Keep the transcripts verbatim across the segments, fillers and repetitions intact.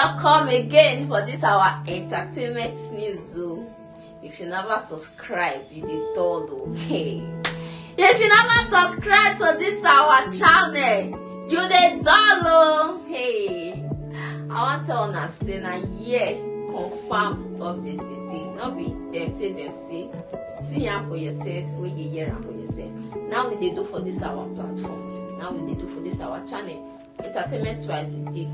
Welcome again for this our entertainment news o. If you never subscribe, you dey dull o. Hey. If you never subscribe to this our channel, you dey dull o. Hey. I wan tell una say na here confirm update dey dey. No be dem say dem say. See am for yourself, wey you hear am for yourself. Now we dey do for this our platform. Now we dey do for this our channel. Entertainment wise we dey,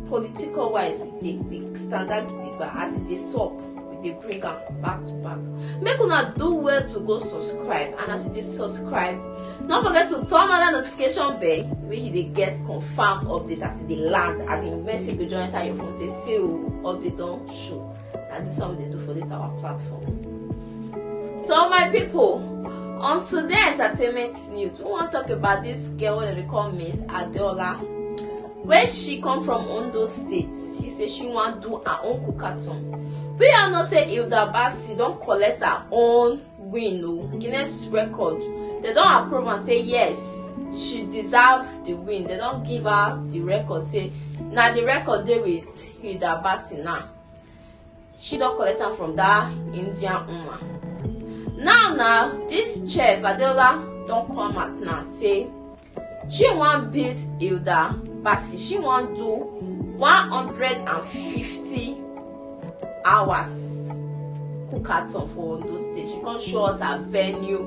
political wise we dey, we stand gidigba. As e dey sup, we dey bring am back to back. Make una do well to go subscribe, and as you dey subscribe, no forget to turn on that notification bell, wey you dey get confirm update as e dey land, as e message go just enter your phone say, "See o, update don show." Na this one we dey do for this our platform. So my people, on today entertainment news, we wan talk about this girl wey dem dey call Miss Adeola. When she come from Ondo State, she say she wan do her own cookathon. We all know say Hilda Baci don collect her own win o, Guinness record. Dem don approve am say yes, she deserve the win. Dem don give her the record, say na the record dey with Hilda Baci now. She don collect am from that Indian woman. Now na this chef Adeola don come out now say she wan beat Hilda Baci. She wan do one hundred and fifty hours cookathon for Ondo State. She come show us her venue.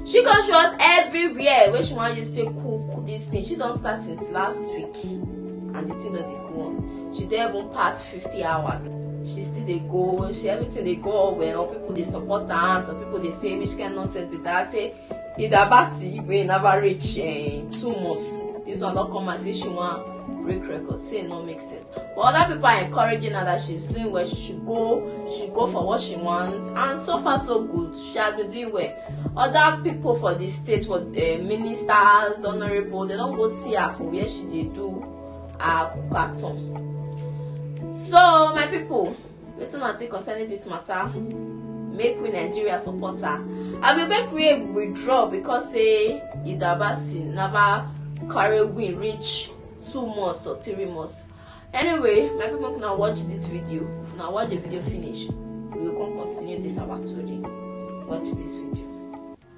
She come show us everywhere wey she wan use take cook this thing. She don start since last week, and the thing don dey go on. She don even pass fifty hours. She still dey go. She, everything dey go well. People dey support her. Some people dey say, "Which kind nonsense be that?" Say Hilda Baci wey never reach, eh, two months, this one don come and say she wan break record. Say e no make sense. But other people are encouraging her that she's doing well. She should go. She should go for what she wants. And so far so good. She has been doing well. Other people for the state, for the ministers, honorable, dem don go see her for where she dey do her cookathon. So my people, wetin una think concerning this matter? Make we Nigeria support her. Abi make we withdraw because say Hilda Baci never carry win reach two months or three months. Anyway, my people, make una watch this video. If una watch the video finish, we go come continue this our tori. Watch this video.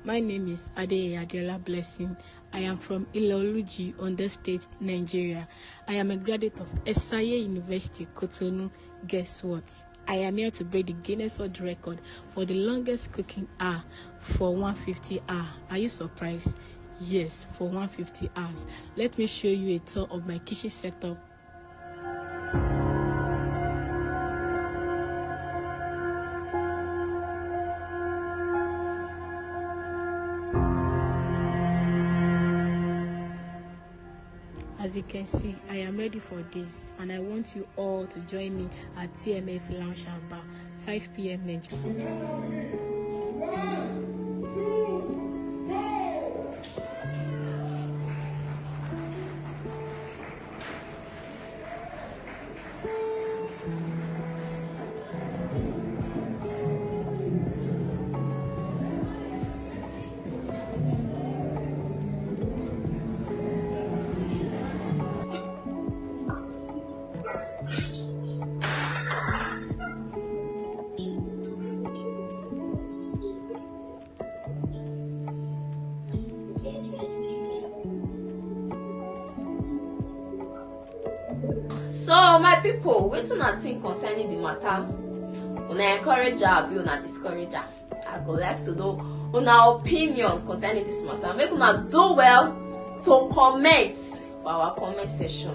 My name is Adeye Adeola Blessing. I am from Ile-Oluji, Ondo State, Nigeria. I am a graduate of Esaye University, Cotonou. Guess what? I am here to break the Guinness World Record for the longest cooking hour for one fifty hour. Are you surprised? Yes, for one fifty hours. Let me show you a tour of my kitchen setup. As you can see, I am ready for this, and I want you all to join me at T M F Lounge and Bar, five p.m. Nigeria. So my people, wetin una think concerning the matter? Una encourage her abi una discourage her? I go like to know una opinion concerning this matter. Make una do well to comment for our comment section,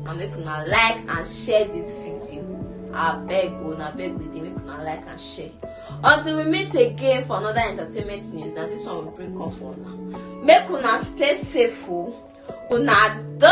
and make una like and share this video. Abeg una, beg we dey, make una like and share. Until we meet again for another entertainment news, na this one we bring come for una. Make una stay safe o. Una do